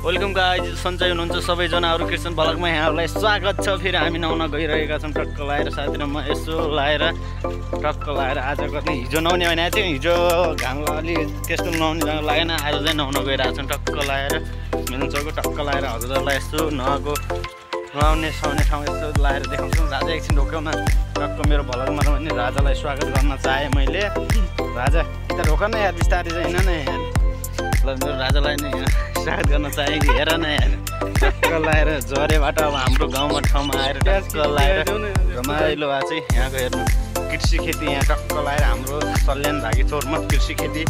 Welcome guys, सन्चै हुनुहुन्छ सबैजनाहरू। कृष्ण भ्लगमा यहाँहरूलाई स्वागत छ। फेरि हामी नुहाउन गइरहेका छौँ टक्क लाएर। साथीले म यसो लाएर टक्क लाएर आज कति हिजो नुहाउने भने थियो, हिजो घाममा अलि त्यस्तो नुहाउने लागेन, आज चाहिँ नुहाउन गइरहेको छौँ टक्क लाएर। मिल्छको टक्क लाएर हजुरहरूलाई यसो नुहाउने ठाउँ यसो लाएर देखाउँछौँ। राजा एकछिन ढोक्यौ न टक्क मेरो भ्लगमा भने राजालाई स्वागत गर्न चाहेँ मैले। राजा यता ढोक न यार, बिस्तारै चाहिँ हिँड न यार। ल मेरो राजालाई नै स्वागत गर्न चाहे कि हेर न यार, टक्क लाएर झरेबाट अब हाम्रो गाउँमा ठाउँमा आएर टक्क लाएर रमाइलो भएको चाहिँ यहाँको हेर्नु कृषि खेती। यहाँ टक्क लाएर हाम्रो सल्यान भागी चौरमा कृषि खेती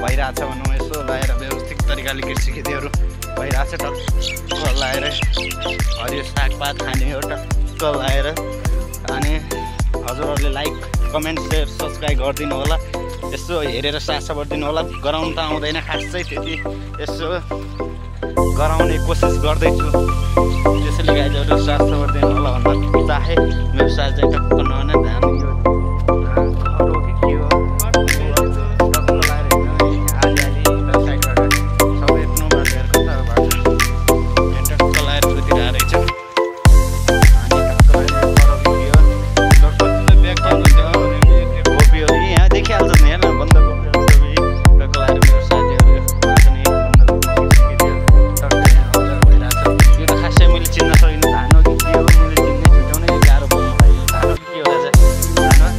भइरहेछ भनौँ। यसो लाएर व्यवस्थित तरिकाले कृषि खेतीहरू भइरहेछ टक्क लाएर। हरियो सागपात खाने हो टक्क लाएर। अनि हजुरहरूले लाइक कमेन्ट सेयर सब्सक्राइब गरिदिनु होला। यसो हेरेर साथ गरिदिनु होला। गराउनु त आउँदैन खासै त्यति, यसो गराउने कोसिस गर्दैछु। त्यसैले गाइजहरू साथ गरिदिनु होला भन्न चाहे। मेरो साथ चाहिँ टक्क नहुने धान यो खरो कि के हो टक्क लाएर आली साइडबाट सबै यत्रो बाटोहरू कता बाटो टक्क लाएर सुतिरहेको रहेछ। अनि टक्क लाएर खरो कि के हो डक्टरले ब्याग भन्नुहुन्छ गोपीहरू यहाँ देखिहाल्छ नि हेर्न बन्दकोपीहरू सबै टक्क लाएर। मेरो साथीहरू चिन्न सकिने धान हो कि के हो, मैले चिन्ने छुट्याउनै गाह्रो पर्नु भयो। धान हो कि के हो राजा? धान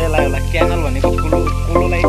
चाहिँ लाग्यो होला क्यानल भनेको कुलोलाई